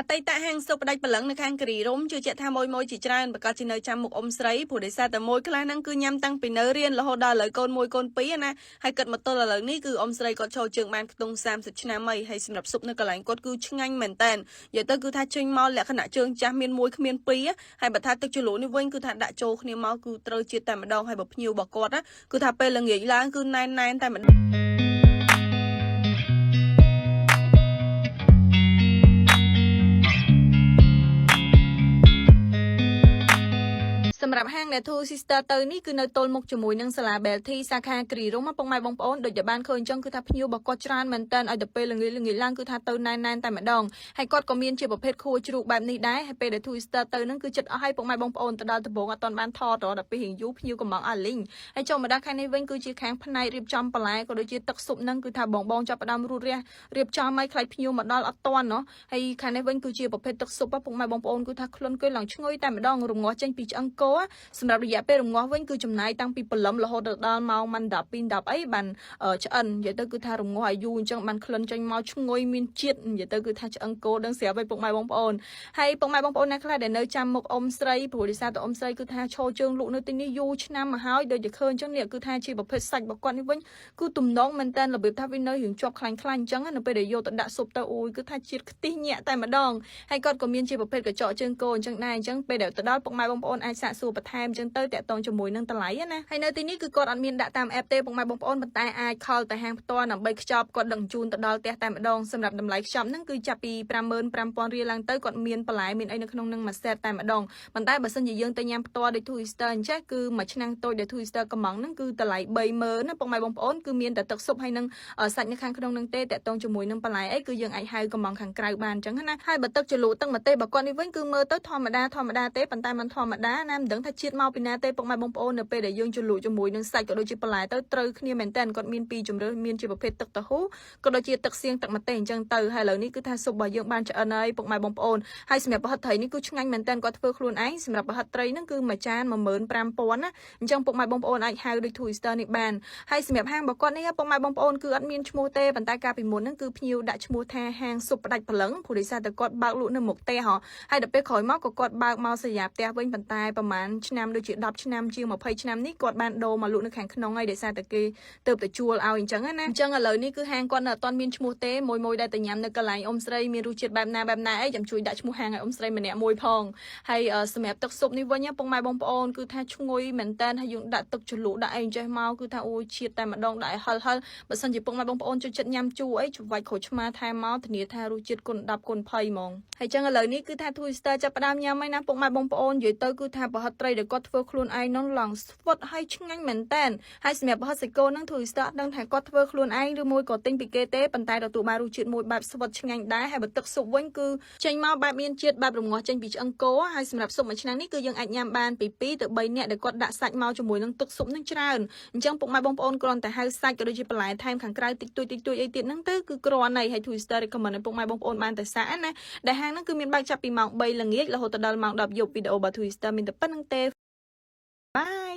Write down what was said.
អតីតហាងស៊ុបផ្ដាច់ព្រលឹងនៅខាងគិរីរម្យជឿជាក់ថាមួយមួយជាច្រើនប្រកាសជានៅចាំមុខអ៊ំស្រីព្រោះដោយសារតែមួយខ្លះហ្នឹងគឺញ៉ាំតាំងពីនៅរៀនរហូតដល់ឥឡូវកូនមួយកូនពីរណាហើយគិតមកទល់ឥឡូវនេះគឺអ៊ំស្រីគាត់ចូលជើងបានខ្ទង់30ឆ្នាំហើយហើយសម្រាប់ស៊ុបនៅកន្លែងគាត់គឺឆ្ងាញ់មែនតើនិយាយទៅគឺថាចេញមកលក្ខណៈជើងចាស់មានមួយគ្មានពីរហើយបើថាទឹកជ្រលក់នេះវិញគឺថាដាក់ចូលគ្នាមកគឺត្រូវជាតិតែម្ដងហើយបើភ្ញៀវរបស់គាត់ណាគឺថាពេលល្ងាចឡើងគឺណែនណែនតែម្ដង។ សម្រាប់ហាងដែល Two Sister ទៅនេះគឺនៅទល់មុខជាមួយនឹងសាលា Belty សាខាគ្រីរុំពុកម៉ែបងប្អូនដូចដែលបានឃើញអញ្ចឹងគឺថាភ្ញៀវរបស់គាត់ច្រើនមែនតើឲ្យទៅពេលល្ងាចល្ងាចឡើងគឺថាទៅណែនណែនតែម្ដងហើយគាត់ក៏មានជាប្រភេទខួជ្រូកបែបនេះដែរហើយពេលដែល Two Sister ទៅហ្នឹងគឺចិត្តអស់ហើយពុកម៉ែបងប្អូនទៅដល់ដំបូងអត់ទាន់បានថតរហូតដល់ពេលរៀងយូរភ្ញៀវកំងអស់លីងហើយចូលមកដល់ខាងនេះវិញគឺជាខាងផ្នែករៀបចំបន្លែក៏ដូចជាទឹកស៊ុបហ្នឹងគឺថាបងបងចាប់ផ្ដើមរូតរះរៀបចំឲ្យខ្លាចភ្ញៀវមកដល់អត់ទាន់ណោះហើយខាងនេះវិញគឺជាប្រភេទទឹកស៊ុបពុកម៉ែបងប្អូនគឺថាក្លិនគេឡើងឈ្ងុយតែម្ដងរងាស់ចេញពីឆ្អឹងគោ សម្រាប់រយៈពេលរងាស់វិញគឺចំណាយតាំងពីព្រលឹមរហូតដល់ម៉ោងម៉ាន់12 10អីបានឆ្អិននិយាយទៅគឺថារងាស់ឲ្យយូរអញ្ចឹងបានក្លិនចេញមកឈ្ងុយមានជាតិនិយាយទៅគឺថាឆ្អឹងគោដឹងស្រាប់ហើយពុកម៉ែបងប្អូនហើយពុកម៉ែបងប្អូនណាខ្លះដែលនៅចាំមុខអ៊ំស្រីព្រោះដោយសារតែអ៊ំស្រីគឺថាឈរជើងលក់នៅទីនេះយូរឆ្នាំមកហើយដូចជាឃើញអញ្ចឹងនេះគឺថាជាប្រភេទសាច់របស់គាត់នេះវិញគឺទំនងមែនតើរបៀបថាវានៅរៀងជាប់ខ្លាញ់ខ្លាញ់អញ្ចឹងនៅពេលដែលយកទៅដាក់ស៊ុបទៅអូយគឺថាជាតិខ្ទិះញាក់តែម្ដង ហើយគាត់ក៏មានជាប្រភេទក្រចកជើងគោអញ្ចឹងដែរអញ្ចឹងពេលដែលទៅដល់ពុកម៉ែបងប្អូនអាចសាកសួរបន្ថែមអញ្ចឹងទៅតាក់ទងជាមួយនឹងតម្លៃណាហើយនៅទីនេះគឺគាត់អត់មានដាក់តាម app ទេពុកម៉ែបងប្អូនប៉ុន្តែអាច call ទៅហាងផ្ទាល់ដើម្បីខ្ចប់គាត់ដឹកជូនទៅដល់ផ្ទះតែម្ដងសម្រាប់តម្លៃខ្ចប់ហ្នឹងគឺចាប់ពី55,000រៀលឡើងទៅគាត់មានបន្លែមានអីនៅក្នុងនឹងមួយ set តែម្ដងប៉ុន្តែបើសិនជាយើងទៅញ៉ាំផ្ទាល់ដូច Twister អញ្ចឹងគឺមួយឆ្នាំងតូចដែល Twister កំងហ្នឹងគឺតម្លៃ30,000ណាពុកម៉ែបងប្អូនគឺមានតែទឹកស៊ុបហើយនឹងសាច់នៅខាងក្នុងនឹងទេតាក់ទងជាមួយនឹងបន្លែអីគឺយើងអាចហៅកំងខាងក្រៅបានអញ្ចឹងណាហើយបើទឹកជ្រលក់ទឹកម្ទេសបើគាត់នេះវិញគឺមើលទៅធម្មតាធម្មតាទេប៉ុន្តែมันធម្មតាណាមិនដឹងថាជាតិមកពីណាទេពុកម៉ែបងប្អូននៅពេលដែលយើងជ្រលក់ជាមួយនឹងសាច់ក៏ដូចជាបន្លែទៅត្រូវគ្នាមែនតើគាត់មានពីរជម្រើសមានជាប្រភេទទឹកតាហ៊ូក៏ដូចជាទឹកសៀងទឹកម្ទេសអញ្ចឹងទៅហើយឥឡូវនេះគឺថាស៊ុបរបស់យើងបានឆ្អិនហើយពុកម៉ែបងប្អូនហើយសម្រាប់ប្រហិតត្រីនេះគឺឆ្ងាញ់មែនតើគាត់ធ្វើខ្លួនឯងសម្រាប់ប្រហិតត្រីហ្នឹងគឺមួយចាន15,000ណាអញ្ចឹងពុកម៉ែបងប្អូនអាចហៅដូច Twister នេះបានហើយសម្រាប់ហាងរបស់គាត់នេះពុកម៉ែបងប្អូនគឺអត់មានឈ្មោះទេប៉ុន្តែកាលពីមុនហ្នឹងគឺភ្ញៀវដាក់ឈ្មោះថាហាងស៊ុបផ្ដាច់ព្រលឹងព្រោះដោយសារតែគាត់បើកលក់នៅមុខផ្ទះហ៎ហើយដល់ពេលក្រោយមកក៏គាត់បើកមកសញ្ញាផ្ទះវិញប៉ុន្តែប្រហែលឆ្នាំដូចជា10ឆ្នាំជាង20ឆ្នាំនេះគាត់បានដូរមកលក់នៅខាងក្នុងហើយដោយសារតែគេទៅតែជួលឲ្យអញ្ចឹងណាអញ្ចឹងឥឡូវនេះគឺហាងគាត់នៅអត់ទាន់មានឈ្មោះទេមួយមួយដែលតែញ៉ាំនៅកន្លែងអ៊ំស្រីមានរសជាតិបែបណាបែបណាអីចាំជួយដាក់ឈ្មោះហាងឲ្យអ៊ំស្រីម្នាក់មួយផងហើយសម្រាប់ទឹកស៊ុបនេះវិញពុកម៉ែបងប្អូនគឺថាឈ្ងុយមែនតើហើយយើងដាក់ទឹកជ្រលក់ដាក់អីចេះមកគឺថាអូយជាតិតែម្ដងដាក់ឲ្យហិលហិលបើសិនជាពុកម៉ែបងប្អូនចូលចិត្តញ៉ាំជូរអីច្របាច់ក្រូចឆ្មាថែមមកធានាថារសជាតិគុណ10គុណ20ហ្មងហើយចឹងឥឡូវនេះគឺថា Twister ចាប់ផ្ដើមញ៉ាំហើយណាពុកម៉ែបងប្អូននិយាយទៅគឺថាប្រហិតត្រីដែលគាត់ធ្វើខ្លួនឯងនោះឡើងស្វិតហើយឆ្ងាញ់មែនតើហើយសម្រាប់ប្រហិតសាច់គោហ្នឹង Twister អត់ដឹងថាគាត់ធ្វើខ្លួនឯងឬមួយក៏ទិញពីគេទេប៉ុន្តែទទួលបានរសជាតិមួយបែបស្វិតឆ្ងាញ់ដែរហើយបើទឹកស៊ុបវិញគឺចេញមកបែបមានជាតិបែបរងាស់ចេញពីឆ្អឹងគោហើយសម្រាប់ស៊ុបមួយឆ្នាំងនេះគឺយើងអាចញ៉ាំបានពី2ទៅ3នាក់ដែលគាត់ដាក់សាច់មកជាមួយនឹងទឹកស៊ុបនឹងច្រើនអញ្ចឹងពុកម៉ែបងប្អូនគ្រាន់តែហៅសាច់ក៏ដូចជាបន្លែថែមខាងក្រៅតិចតួចតិចតួចអីទៀតហ្នឹងទៅគឺគ្រាន់ហើយហើយ Twister recommend ឲ្យពុកម៉ែបងប្អូនបានតែសាកណាដែលហាងហ្នឹងគឺមានបើកចាប់ពីម៉ោង3ល្ងាចរហូតដល់ម៉ោង10យប់វីដេអូរបស់ Twister មានតែប៉ុណ្្នឹងទេ Bye.